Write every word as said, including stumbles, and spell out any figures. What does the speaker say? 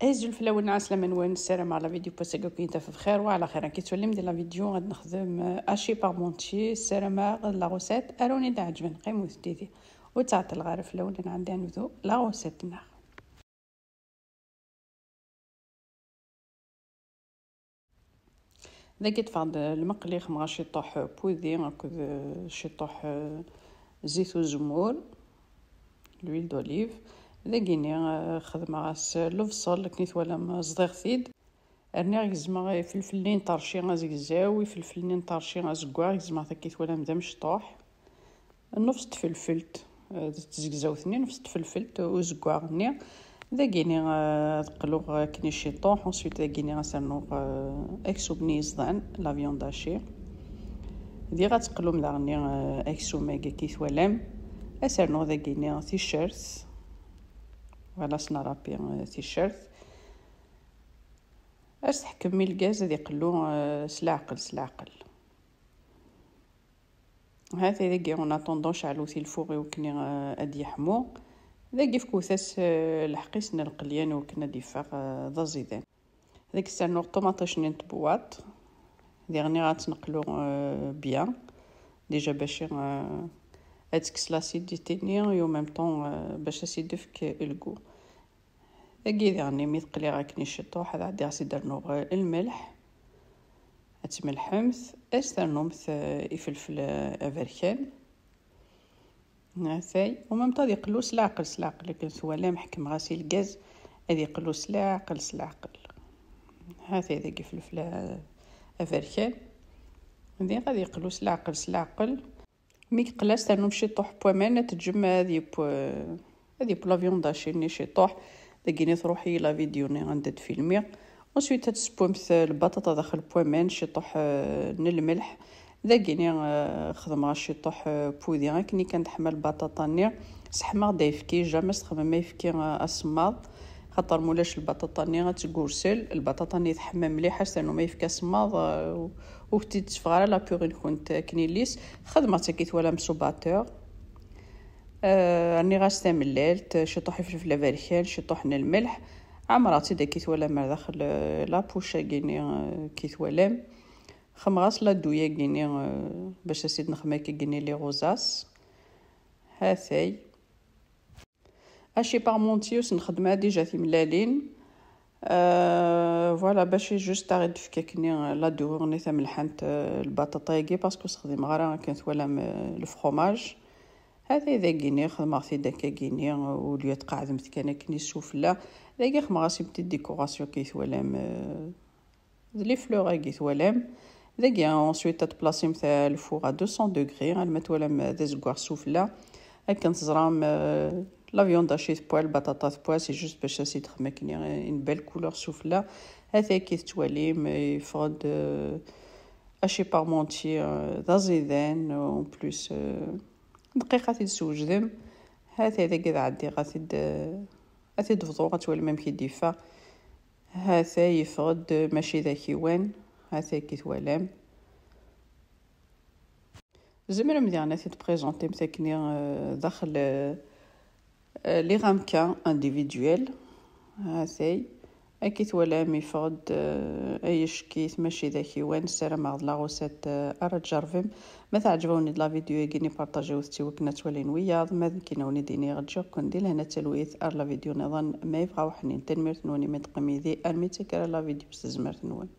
Azul fell-awen, ɛeslama-nwen, ssarameɣ la vidéo n wass-agi ad ken-taf bxir wa ɛla xir. Ad ken-twalim di la vidéo ad nexdem, euh, hachis parmentiers. Ssarameɣ la recette ad awen-d-ɛeǧben. Qqimet didi, ur ttɛeṭṭileɣ ara fell-awen, ad nɛeddi ad nebdu la recette-nneɣ. Dagi ṭṭfeɣ-d lmeqli, xedmeɣ ciṭuḥ pudi akked ciṭuḥ zit uzemmur, l'huile d'olive. Dagini, eh, xedmeɣ-as lebṣel, akken i twalam ẓḍiɣ-t-id. Rniɣ gezmeɣ ifelfel-nni n ṭerci azegzaw, ifelfel-nni n ṭerci azeggaɣ, gezmeɣ-t akken i twalam d amecṭuḥ. Nnefs n tfelfelt, eh, d tzegzawt-nni, nnefs n tfelfelt uzeggaɣ-nni. Dagini, eh, ad qluɣ akken i ciṭuḥ, ensuite dagini ad s-rnuɣ, eh, aksum-nni yeẓdan, la viande hachée. Diɣ ad teqlum daɣen, eh, aksum-agi akken i twalam. Ad s-rnuɣ dagini ticcert. Voilà, s narapi, eh, ticcert. Ad s-teḥkem i lgaz ad iqellu, eh, s leɛqel, s leɛqel. Ha-t-a dagi, en attendant, ceɛlet i lfuṛ i wakken, eh, ad d-yeḥmu. Dagi fkut-as, eh, lḥeqq-is n lqelyan i wakken ad d-iffeɣ, eh, d aẓidan. Dagi ssernuɣ ṭumaṭic-nni n tbewwaṭ. Diɣen ad tt-neqlu, eh, bien. Déjà bac, eh, ad tekkes l'acidité-nni, et en même temps, eh, bac ad s-id-tefk le goût. Dagi diɣen mi teqliɣ akken i ciṭuḥ, ad ɛeddiɣ ad s-id-rnuɣ, eh, lmelḥ. Ad tmelḥemt, ad s-ternumt, eh, ifelfel, eh, aberkan. Ha-t-a, en même temps ad iqellu s leɛqel, s leɛqel, akken twalam ḥekmeɣ-as i lgaz, ad iqellu s leɛqel, s leɛqel. Ha-t-a dagi ifelfel, eh, aberkan. Diɣ ad iqellu s leɛqel, s leɛqel. Mi yeqla, ad s-ternum ciṭuḥ n waman, ad teǧǧem ad yeww, ad yeww la viande hachée-nni ciṭuḥ. Dagini truḥ-iyi la vidéo-nni anda d-filmiɣ. Ensuite ad tessewwemt lbaṭaṭa daxel n waman, ciṭuḥ, eh, n lmelḥ. Dagini, eh, xedmeɣ ciṭuḥ, eh, pudi akken i kan teḥma lbaṭaṭa-nni. Seḥmaɣ-d ayefki, jamais ad txedmem ayefki, eh, asemmaḍ. Xaṭer mulac lbaṭaṭa-nni ad tgursel, lbaṭaṭa-nni teḥma mliḥ, ad s-ternum ayefki asemmaḍ, eh, ur tent-id-teffeɣ ara la purée-nkent akken illis. Xedmeɣ-tt akken i twalam s ubateur. Eh, rniɣ-as tamellalt, ciṭuḥ ifelfel aberkan, ciṭuḥ n lmelḥ. Ɛemreɣ-tt-id akken i twalam ar daxel, eh, la poche-agi-nni, eh, akken i twalam. Xedmeɣ-as la douille-agi-nni, eh, bac ad s-id-nexdem akka-agi-nni les rosas. Ha-t-a. Hachis parmentiers ur s-nxeddem ara déjà timellalin. Euh, voilà, bac juste ad aɣ-d-tefk akken la dorure-nni tamelḥant, euh, lbaṭaṭa-agi, parce que ur sexdimeɣ ara akken twalam, euh, le fromage. Ha-t-a dagini, xedmeɣ-t-id akka-gini, au lieu ad tqeɛdemt kan akken i sufella. Dagi xedmeɣ-as une petite décoration akken i twalam, euh, d les fleurs-agi twalam. Dagi, ensuite, ad tplasim ta-, le four à deux cents degrés, alma twalam d azeggaɣ sufella. Akken teẓram, euh, la viande hachée tewwa, lbaṭaṭa tewwa, c'est juste bac ad s-id-nexdem akken une belle couleur sufella. Ha-t-a akken tettwalim, yeffeɣ-d, euh, hachis parmentiers, euh, d aẓidan, en plus, euh, dqiqa ad t-id-swejdem. Ha-t-a dagi ad ɛeddiɣ, ad t-id, ad t-id-bḍuɣ, ad twalim amek i d-yeffeɣ. Ha-t-a yeffeɣ-d mačči d akiwan, ha-t-a akken i twalam. Tzemrem diɣen ad t-id-présentim akken, euh, daxel, euh, les ramequins individuels. Ha-t-a, akken i twalam, yeffeɣ-d, euh, ay acek-it, mačči d akiwan. Ssarameɣ d la recette, euh, ara tjerrbem. Ma teɛǧeb-awen-id la vidéo-agi-nni, partagiwet-tt i wakken ad twalin wiyaḍ. Ma d nekkini ad wen-id-iniɣ, ǧǧiɣ-ken di lehna d talwit ar la vidéo niḍen, ma yebɣa uḥnin. Tanemmirt-nwen imi d-teqqim yid-i armi d taggara la vidéo s tezmert-nwen.